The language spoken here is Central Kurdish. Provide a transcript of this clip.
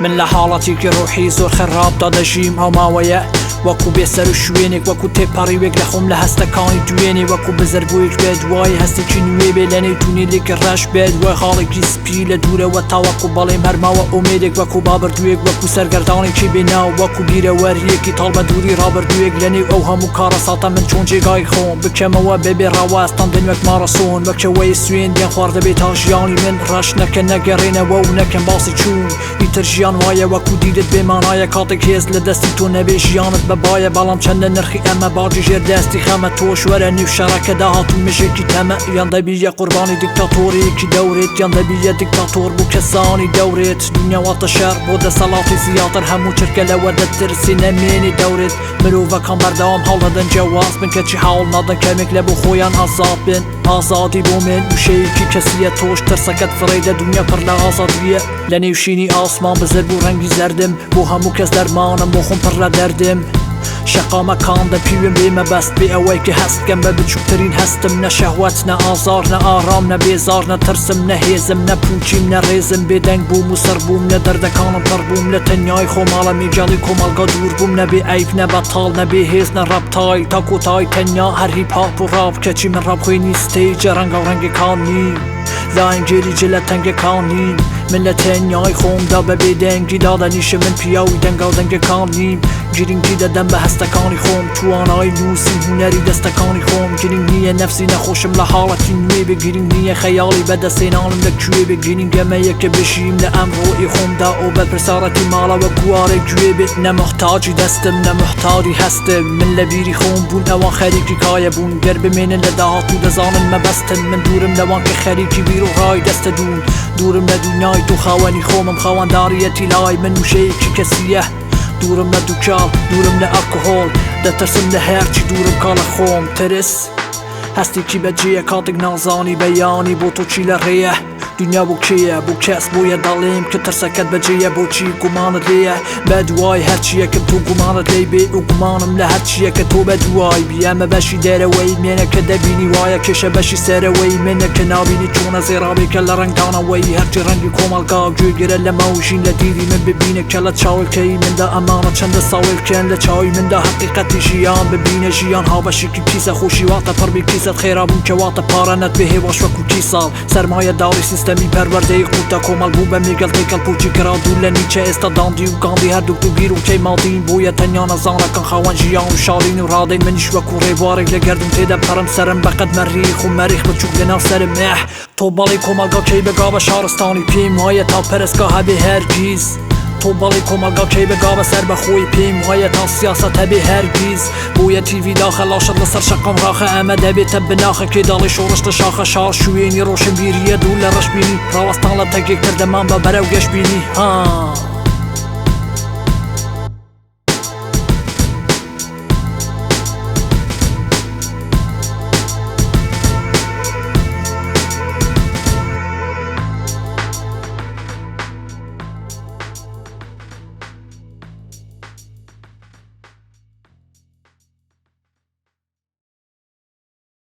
من لە حاڵەتێکی ڕۆحی زۆر خراپدا دەژیم ئەو ماوەیە، وەکو بێ سەر و شوێنێک، وەکو تێپەڕیوێک لە خۆم لە هەستەکانی دوێنێ، وەکو بزربوویەک بێ دوای هەستێکی نوێ بێ لەنێو تونێلێکی ڕەش بێ دوای خاڵێکی سپی لە دوورەوە تاوەکو بەڵێم هەر ماوە ئومێدێک، وەکو بابردوویەک، وەکو سەرگەردانێکی بێ ناو، وەکو بیرەوەرییەکی تاڵ بە دووری ڕابردوویەک لەنێو ئەو هەموو کارەساتە من چۆن جێگای خۆم بکەمەوە بەبێ ڕاوەستان دێن وەک ماڕەسۆن، وەک چەوەی سوێندیان خواردبێ تا ژیانی من ڕەش نەکەن نەگەڕێنەوە و نەکەن باسی چوون. ئیتر ژیان وایە وەکو دیدت بێ مانایە کاتێک هێز لە دەستی تۆ نەبێ ژیانت بە بایە بەڵام چەندە نرخی ئەمە باجی ژێر دەستی خەمە تۆش وەرە نێو شەڕەکە داهاتوو مژێکی تەمە یان دەبیە قوربانی دیکتاتۆرێکی دەورێت یان دەبیە دیکتاتۆر بۆ کەسانی دەورێت دونیا واتە شەڕ بۆ دەسەڵاتی زیاتر هەموو چرکە لەوە دەترسی نەمێنی دەورێت مرۆڤەکان بەردەوام هەوڵدەدەن جیاواز بن کەچی هەوڵ نادەن کەمێک لە بۆ خۆیان ئازاد بن. ئازادی بۆ من وشەیەکی کەسیە تۆش ترسەکەت فڕێدە دونیا پڕ لە ئازادیە لە نێو شینی ئاسمان بزر بوو ڕەنگی زەردم بۆ هەموو کەس دەرمانم بۆ خۆم پڕ لە دەردم شەقامەکان دەپیوم بێ مەبەست بێ ئەوەی کە هەست بکەم بە بچووکترین هەستم نە شەهوەت نە ئازار نە ئارام نە بێزار نە ترسم نە هێزم نە پووچیم نە ڕێزم بێدەنگ بووم و سڕ بووم لە دەردەکانم پڕ بووم لە تەنیای خۆماڵە میجاڵی کۆمەڵگا دوور بووم نە بێ عەیب نە بەتاڵ نە بێ هێز نە ڕەپتایل تا کۆتای تەنیا هەر هیپ هاپ و ڕاپ کەچی من ڕاپ خوێنی ستەیجە ڕەنگاو ڕەنگەکان نیم لایەنگیری جلە تەنگەکان نیم من لە تەنیای خۆمدا بە بێدەنگی دادەنیشم من پیاوی دەنگاو دەنگەکان نیم گرنگی دەدەم بە هەستەکانی خۆم توانای نووسین هونەری دەستەکانی خۆم گرنگ نییە نەفسی نەخۆشم لە حاڵەتی نوێ بێ گرنگ نییە خەیاڵی بەدەستهێنانم لە کوێ بێ گرنگ ئەمەیە کە بژیم لە ئەمڕۆی خۆمدا ئەو بەرپرسارەتی ماڵەوە گوارێ گوێ بێت نە موحتاجی دەستم نە موحتاجی هەستم من لە بیری خۆم بوون ئەوان خەریکی کایە بوون گەر بمێنن لە داهاتوو دەزانن مەبەستم من دوورم لەوان کە خەریکی بیر و ڕای دەستە دوون دوورم لە دونیای تۆ خاوەنی خۆمم خاوەنداریەتی لای من وشەیەکی کەسییە دوورم لە دوکاڵ دوورم لە ئەلکهۆڵ دەترسم لە هەرچی دوورم کا لە خۆم ترس هەستێکی بەجێیە کاتێک نازانی بەیانی بۆ تۆ چی لە ڕێیە دنیا بۆ کێیە بۆ کەس بۆیە دەڵێم کە ترسەکەت بەجێیە بۆچی گومانت لێیە بەدوای هەرچیەکم تۆ گومانت لێی بێ و گومانم لە هەرچیەکە تۆ بەدوای بی ئەمە بەشی دەرەوەی منە کە دەبینی وایە کێشە بەشی سەرەوەی منە کە نابینی چۆنە زێڕابێکە لە ڕەنگدانەوەی هەرچی ڕەنگی کۆمەڵگا گوێگرە لەمە و ژین لە دیدی من ببینە کە لە چاویلکەی مندا ئەمانە چەندە ساویلکەن لە چاوی مندا هەقیقەتی ژیان ببینە ژیان هاوبەشێکی کیسە خۆشی واتە پڕبی کیسەت خێرا بوون کە واتە پارە نەت بێ هێواش وەکو کیساڵ سەرمایەداری سیستەمی پەروەردەیی قوتە کۆمەڵ بوو بە مێگەل تێکەڵ پوچی کرا دوور لە نیچە ئێستا داندی و گاندی هەردووک دوو بیرۆکەی مادین بۆیە تەنیا نەزانەکان خاوەن ژیان و شادین و ڕادەین منیش وەکو ڕێبوارێک لە گەردوون تێدەپەڕم سەرم بەقەد مەریخ و مەریخ بچووک لەناو سەرم ئه تۆ بەڵێ کۆمەڵگا کەی بگا بە شارستانی پێم وایە تا پەرستگا هەبێ هەرگیز تۆ بەڵێ کۆمەڵگا کەی بگا بە سەربەخۆی پێم وایە تا سیاسەت هەبێ هەرگیز بۆیە تیڤی داخە لاشەت لەسەر شەقام ڕاخە ئەمە دەبێتە بناخە کێ دەڵێ شۆڕش لە شاخە شار شوێنی ڕۆشنبیریە دوور لە ڕەشبینی ڕاوەستان لە تەک یەکتر دەمان بە بەرەو گەشبینی ها.